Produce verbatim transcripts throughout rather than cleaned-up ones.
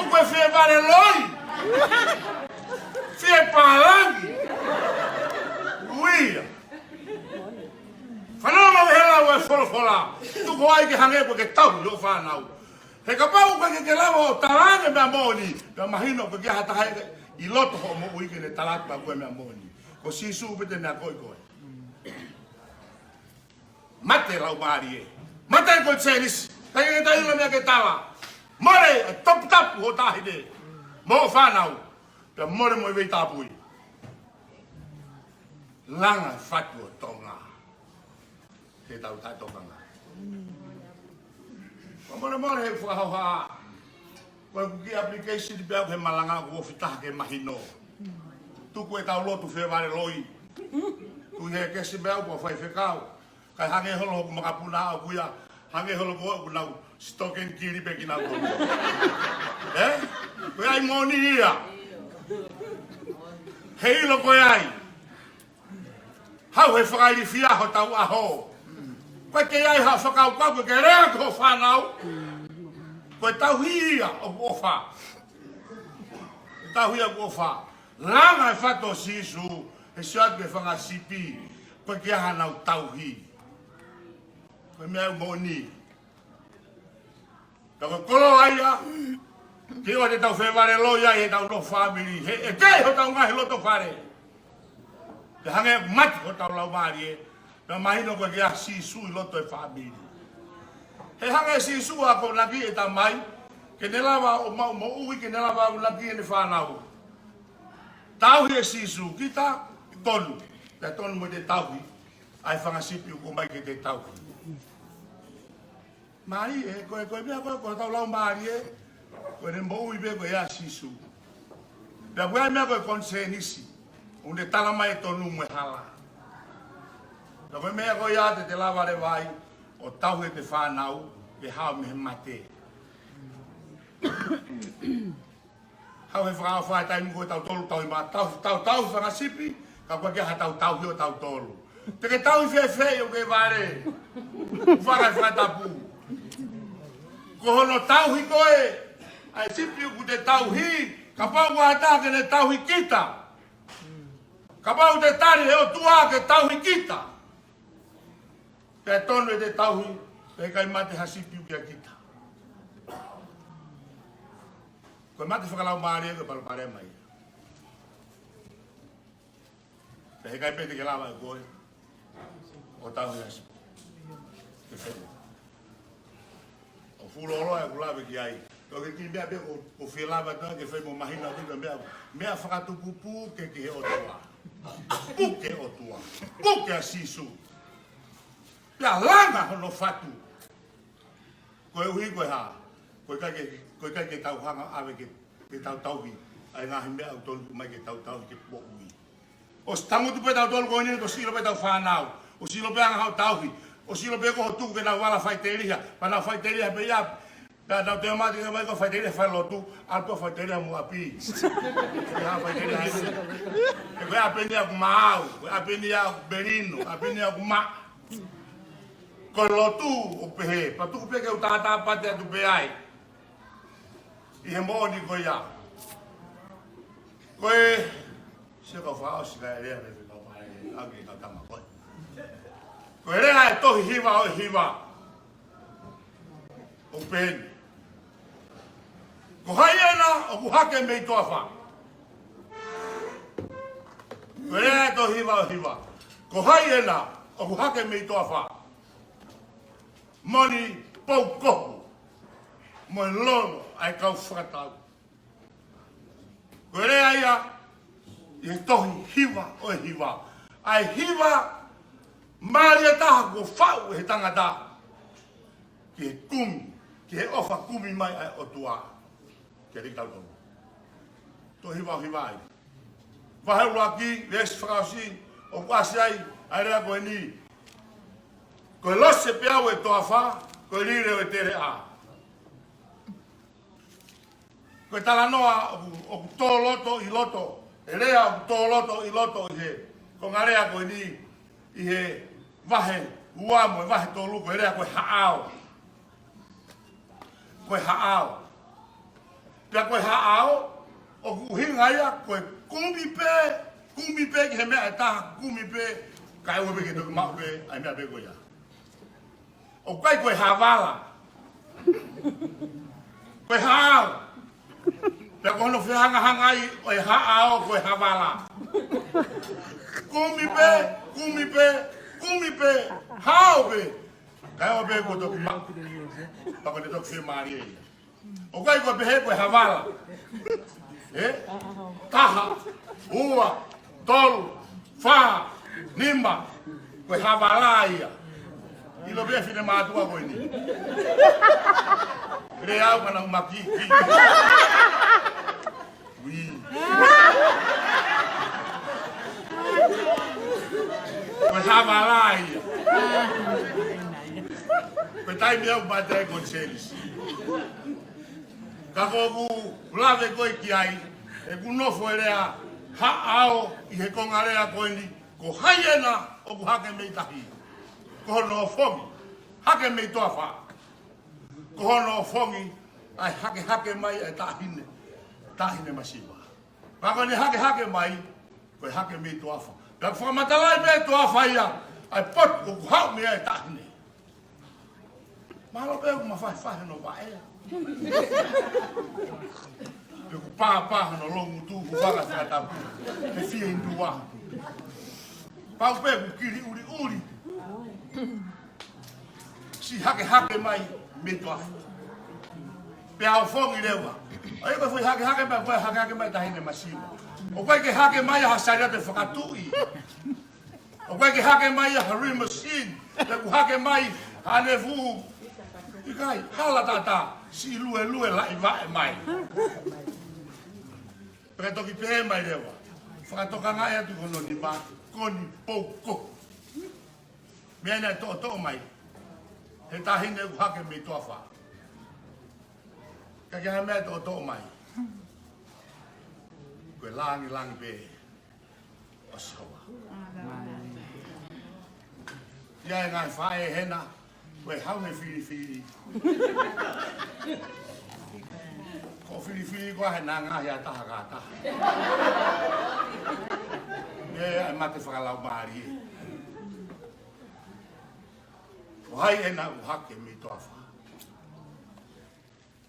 Ko e fie vale loi. Fie pālangi. Uia. Fanongo he lau e folofola. Tuku ai ke hangē ko e ke tauhi hoʻo fānau. He kapau ko e ke ke lava ʻo talaange meʻa moʻoni, pea mahino ko e ke ha taha ʻi loto hoʻo moʻui ke ne tala atu pē ko e meʻa moʻoni. Ko Sīsū pē te ne akoʻi koe. Mate laumālie. Mate ko e Sēnisi. ʻIkai ke toe ʻilo meʻa ke tala. Mole e toputapu ho taʻahine mo hoʻo fānau. Pea mole mo e vei tāpui. Langa e fatu ʻo Tonga. He tau taʻetokanga. Ko mole mole he fakahoha. Ko e kuki application pea ko e malanga ko e fitaha ke mahino. Tuku e tau lotu fie vale loi. Tuku he kesi pea ko e faifekau. Kae hangē holo hoku makapuna ʻoku ia. Hangē holo ko ʻoku nau sitoken kili pē kinautolu. Ē? Ko e ʻai moʻoni ia. He ʻilo ko e ʻai. Haʻu he fakailifia hotau ʻaho. Ko e ke ʻai ha fakakaukau, ko e ke lea ki hoʻo fānau. Ko e tauhi ia ʻoku ʻofa. Ko e tauhi ia ʻoku ʻofa. Langa e fatu ʻo Sīsū, he sio atu ki he fanga sipi. Ko e ke ʻai haʻanau tauhi. Ko e meʻa moʻoni. Ka ko e koloa ia, ke ʻoua te tau fie vale loi ai ʻetau loto fāmili. He ʻe kei hotau ngaahi loto fale. Pea hangē mate hotau laumālie, pea mahino ko e ke ʻa Sīsū ʻi loto e fāmili. He hangē Sīsū ʻa ko e akonaki e tamai, ke ne lava ʻo maʻu moʻui, ke ne lava ʻo akonaki ʻene fānau. Tauhi ʻe Sīsū kita, tonu, pea tonu mo te tauhi, ʻa e fanga sipi ʻoku ʻomai ke te tauhi. Mālie, ko e, ko e meʻa ko e, ko hotau laumālie, ko ʻene moʻui pē ko e ʻa Sīsū. Pea ko e meʻa ko e konisēnisi, ʻoku ne tala mai e tonu mo e hala. Pea ko e meʻa ko ia te te lava leva ai, ʻo tauhi ʻete fānau, ke hao mei he mate. Haʻu he fakaʻofa e taimi ko e tautolu tauhi ma, tau, tau, tauhi fanga sipi, ka ko e ke ha tau tauhi ʻo tautolu. Te ke tauhi fēfē ʻoku ke vale. Faka, fakatapu. Ko hono tauhi ko e, ʻa e sipi ʻoku te tauhi, kapau ʻoku ʻi ai ha taha ke ne tauhi kita. Kapau te tali he ʻOtua ke tauhi kita. Pea tonu ʻete tauhi, pea ʻikai mate ha sipi ʻoku ʻia kita. Ko e mate fakalaumālie ko e palopalema ia. Pea ʻikai pē te ke lava ʻe koe ʻo tauhi ha sipi. Ke fai. ʻO fuoloa ʻeku lave ki ai. Ko e kiʻi meʻa pē ko, ko fie lava atu ke fai mo mahino atu ki he meʻa. Meʻa fakatupu puke ki he ʻOtua. Puke ʻOtua. Puke ʻa Sīsū. Pea langa hono fatu. Koeʻuhi ko e hā? Ko e ʻikai ke, ko e ʻikai ke tau hanga ʻave ke, ke tau tauhi. ʻA e ngaahi meʻa ʻoku tonu mai ke tau tauhi ke moʻui. ʻOsi tangutu pē tautolu ko eni, ʻosi ʻilo pē ʻetau fānau. ʻOsi ʻilo pē ʻa e anga hoʻo tauhi. ʻOsi ʻilo pē ko hoʻo tuku ke nau vala faiteliha. Pea nau faiteliha pē ia. Pea nau toe mate ke mai ko faiteliha fai lotu. ʻAlu pē faiteliha mo ʻapi. Pea faiteliha ʻapi. Ko e ʻapi ni ʻoku maau. Ko e ʻapi ni ʻoku belino. ʻApi ni ʻoku maʻa. Ko e lotu ʻoku pehē. Pea tuku pē ke u tātāpati atu pē ai. ʻI he moʻoni ko ia. Ko e, se ka fao si ka e lea me fika fai, ake ka tama koe. Ko e lea e tohi hiva ʻo e hiva. ʻOku pehē ni. Ko hai ena ʻoku hake mei toafa? Ko e lea e tohi hiva ʻo e hiva. Ko hai ena ʻoku hake mei toafa? Moni pou kohu. Mo e lolo ʻa e kau fakatau. Ko e lea ia, ʻi he tohi hiva ʻo e hiva. ʻA e hiva mālie taha kuo faʻu ʻe he tangata. Ki he kumi, ki he ʻofa kumi mai ʻa e ʻOtua. Ke rikau tonu. Tohi hiva ʻo e hiva ai. Vahe ʻuluaki, veesi fakaʻosi, ʻoku ʻasi ai, ʻa e lea ko eni. Ko e lose pē au ʻe toafa, ko e lile ʻo e teleʻa. Ko e talanoa ʻoku, ʻoku tō loto ʻi loto, e lea ʻoku tō loto ʻi loto ʻi he, ko e ngaahi lea ko eni, ʻi he vahe ua mo e vahe tolu ko e lea ko e haʻao. Ko e haʻao. Pea ko e haʻao, ʻoku ʻuhinga ia, ko e kumi pē, kumi pē ki he meʻa ʻe taha, kumi pē, kae ʻoua pē ke toki maʻu pē ʻa e meʻa pē ko ia. ʻOku ʻikai ko e havala. Ko e haʻao. Pea ko hono fehangahangai ʻo e haʻao ko e havala. Kumi pē, kumi pē, kumi pē, hao pē. Kae ʻoua pē kuo toki maʻu. Pea ko ʻene toki fiemālie ia. ʻOku ʻikai ko e pehē ko e havala. Ē? Taha, ua, tolu, fā, nima. Ko e havala ia. ʻIlo pē finemātuʻa ko eni. Lea au ka nau maki ki. Ui. Ko e havala ia. Ko e taimi au mate ai ko e selis. Ka ko ʻeku lave ko ē ki ai, ʻeku nofo e lea haʻao ʻi he konga lea ko eni, ko hai ena ʻoku hake mei tahi. Ko hono ofongi, hake mei toafa. Ko hono ofongi, ʻa e hakehake mai ʻa e taʻahine, taʻahine masiva. Pea ko ʻene hakehake mai, ko e hake mei toafa. Pea ʻoku fakamatalaʻi pē toafa ia, ʻa e potu ʻoku haʻu mei ai e taʻahine. Mahalo pē ʻoku mafahifahi hono vaʻe. Pe ʻoku pāpā hono loungutu, ʻoku vaka fakatapu. He fie indua. Pau pē ʻoku kili ʻuliʻuli. Siʻi hakehake mai mei toafa. Pea ofongi leva. ʻA ia ko e foʻi hakehake mai, ko e hakehake mai taʻahine masiva. ʻOku ʻikai ke hake mai ha sāliote fakatuʻi. ʻOku ʻikai ke hake mai ha Rimasin, pe ʻoku hake mai haʻane fuʻu. ʻIkai, hala tata, siʻi luelue laʻi vaʻe mai. Pea toki pehē mai leva. Fakatokangaʻi atu hono nima, ko eni pou ko. Meʻa naʻe toʻotoʻo mai. He taʻahine ʻoku hake mei toafa. ʻIkai ke ha meʻa toʻotoʻo mai. Ko e langilangi pē ʻo Sihova. ʻI ai e ngaahi faʻē hena, ko e hau he filifili. Ko e filifili ko ē he ngaahi ʻa taha ka taha. Meʻa ʻe mate fakalaumālie. Ko hai ena ʻoku hake mei toafa.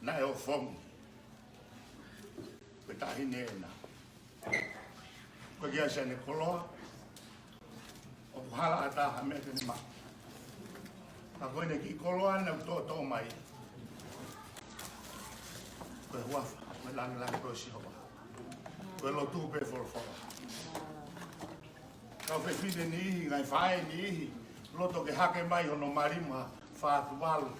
Naʻe ofongi. Ko e taʻahine ena. Ko e kia siane koloa. ʻOku hala ʻatā ha meʻa te ne maʻu. Ka ko ʻene kiʻi koloa naʻe toʻotoʻo mai. Ko e huafa, ko e langilangi ko ē ʻo Sihova. Ko e lotu pē folofola. Kau fefine niʻihi, ngaahi faʻē niʻihi, loto ke hake mai hono mali mo ha fā tuvalu.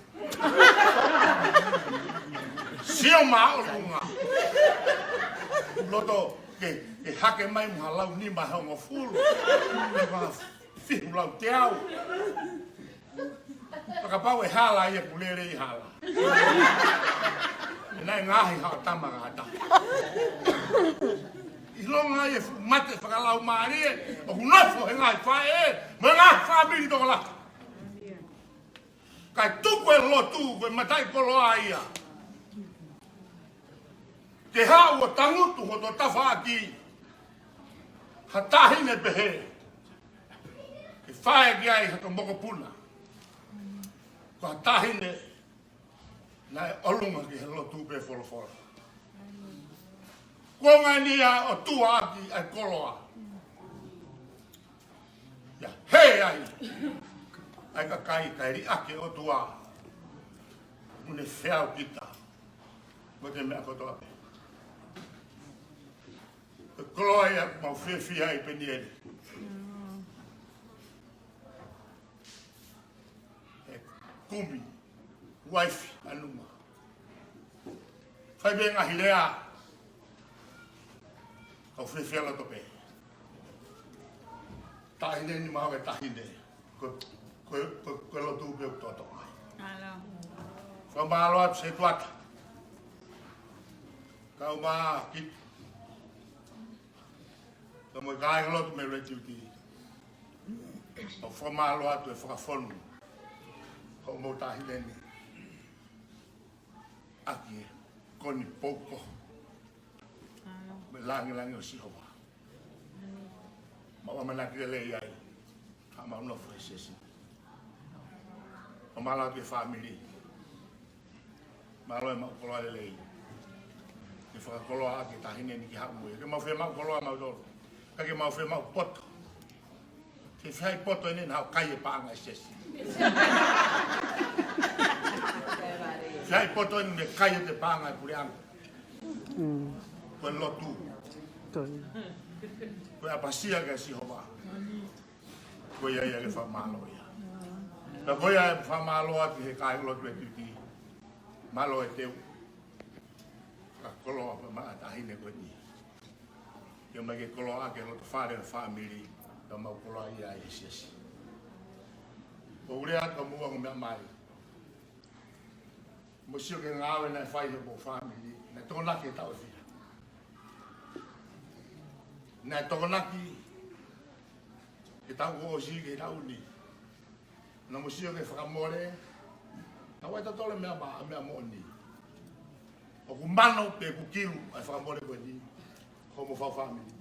Sio māʻolunga. Loto ke, ke hake mai mo ha lau nima he hongofulu. Mo ha fihu lau teau. Fakapapau ʻe hala ia ʻoku lele ʻi hala. ʻE naʻe ngaahi haʻo tama ngata. ʻIlonga ia e fuʻu mate fakalaumālie, ʻoku nofo he ngaahi faʻē, mo e ngaahi fāmili tokolahi. Kae tuku e lotu, ko e mataʻikoloa ia. Ke haʻu ʻo tangutu hoto tafaʻaki, ha taʻahine pehē. Ke fai ki ai ha mokopuna. Ko ha taʻahine naʻe ʻolunga ki he lotu pē folofola. Ko e ngaahi ʻa e ʻOtua ʻaki ʻa e koloa. ʻIa, hē ai. ʻA e kakai kae liʻaki ʻOtua. Mune feau kita. Mo e meʻa kotoa pē. Ko e koloa ia ʻoku mau fiefia ai Penieli. ʻE kumi, uaifi, ʻanuma. Fai pē ngaahi lea. Kau fiefia loto pē. Taʻahine ni mau e taʻahine. Ko, ko, ko, ko e lotu pē ʻoku toʻotoʻo mai. Fakamālō atu Setuata. Kau mā ki. Ka mo e kāinga lotu mei Red Beauty. ʻOku fakamālō atu e fakafonu. Hoʻomou taʻahine ni. ʻAki ē. Ko eni pō ko ē, mo e langilangi ʻo Sihova. Mau ʻamanaki lelei ai, ka mau nofo he siasi. Fakamālō ki he fāmili. Mālō e maʻu koloa lelei. Ke fakakoloa ʻaki e taʻahine ni ke haʻu mo ia. ʻIkai ke mau fiemaʻu koloa mautolu. Ka ke mau fiemaʻu poto. Ke fai poto eni naʻa nau kai e paʻanga ʻa e siasi. Fai poto eni naʻe kai ʻe he paʻanga ʻa e puleʻanga. Ko e lotu. Ko e ʻapasia kia Sihova. Ko ia ia ke fakamālō ia. Ka ko ia e fakamālō atu he kāingalotu e titi. Mālō e teu. Ka koloa pē maʻa e taʻahine ko eni. Ke ʻomai ke koloa ʻaki e loto fale ʻo e fāmili, ka mau koloa ia ʻi he siasi. ʻOku ou lea atu ka mou ʻalu meʻa mai. Mou sio ki he ngāue naʻe fai ʻe homou fāmili, naʻe tokonaki e taʻu ʻe fiha. Naʻe tokonaki e taʻu kuo ʻosi ki he taʻu ni. Naʻa mou sio ki he fakamole, naʻe ʻikai ke totolo e meʻa ma-, meʻa moʻoni. ʻOku mano pē ʻoku kilu ʻa e fakamole ko eni, homou fau fāmili.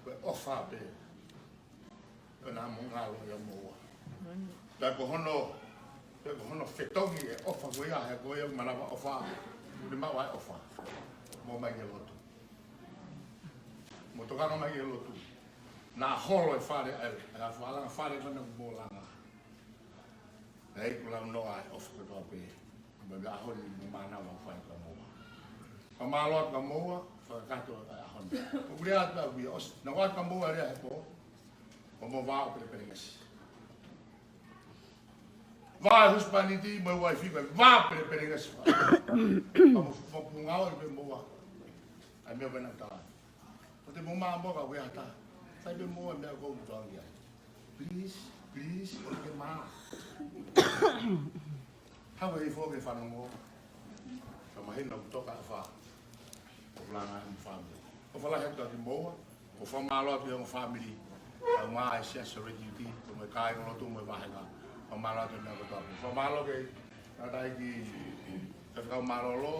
Ko e ʻofa pē. Ko e naʻa mo ngalo ia moua. Pea ko hono, pea ko hono fetongi e ʻofa ko ia, he ko ia ʻoku malava ʻofa, ʻoku ne maʻu ʻa e ʻofa. Mou ō mai ki he lotu. Mou tokanga mai ki he lotu. Naʻa holo e fale, e, e faʻahinga fale ko ena ʻoku mou langa. Naʻe ʻikai ke lau noa e ʻofa kotoa pē. Mo e ʻaho ni mo mānava fai kia moua. Fakamālō atu kia moua, fakakakato e ʻaho ni. ʻOku ou lea atu au ia ʻosi. Naʻa ku ʻoatu kia moua lea he pō. Ko hoʻomou vā ʻo pelepelengesi. Vā e husepāniti mo e uaifi ko e vā pelepelengesi fai. Ka mo, mo pungao i pē moua. ʻAi meʻa ko ena tala. Ko te mo mā mo ka wea ta. Sai pē moua meʻa ko u toangi ai. Please, please, ʻo ke mā. Hawa i fo ke fanongo. Ka mahino ʻoku toka ʻa e ʻofa. ʻOku langa e fāmili. ʻOfa lahi atu kia moua. ʻOku fakamālō atu ki he ongo fāmili. Kau mai e siasi ʻo e Ready Duty, kau mai kāingalotu mo e vāhenga. Fakamālō atu meʻa kotoa pē. Fakamālō ki he tangataʻeiki Faifekau Mālōlō,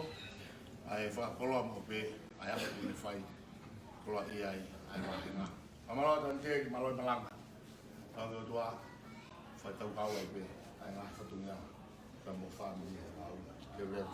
ʻa e fakakoloa maʻu pē, ʻa e ʻaho ʻoku ne fai, koloaʻia ai ʻa e vāhenga. Fakamālō atu ʻAnitē ki he mālō e malanga. Tau ki he ʻOtua, fai tau kau ai pē, ʻa e ngaahi fatongia, ka mo fāmili he lau. Ke lea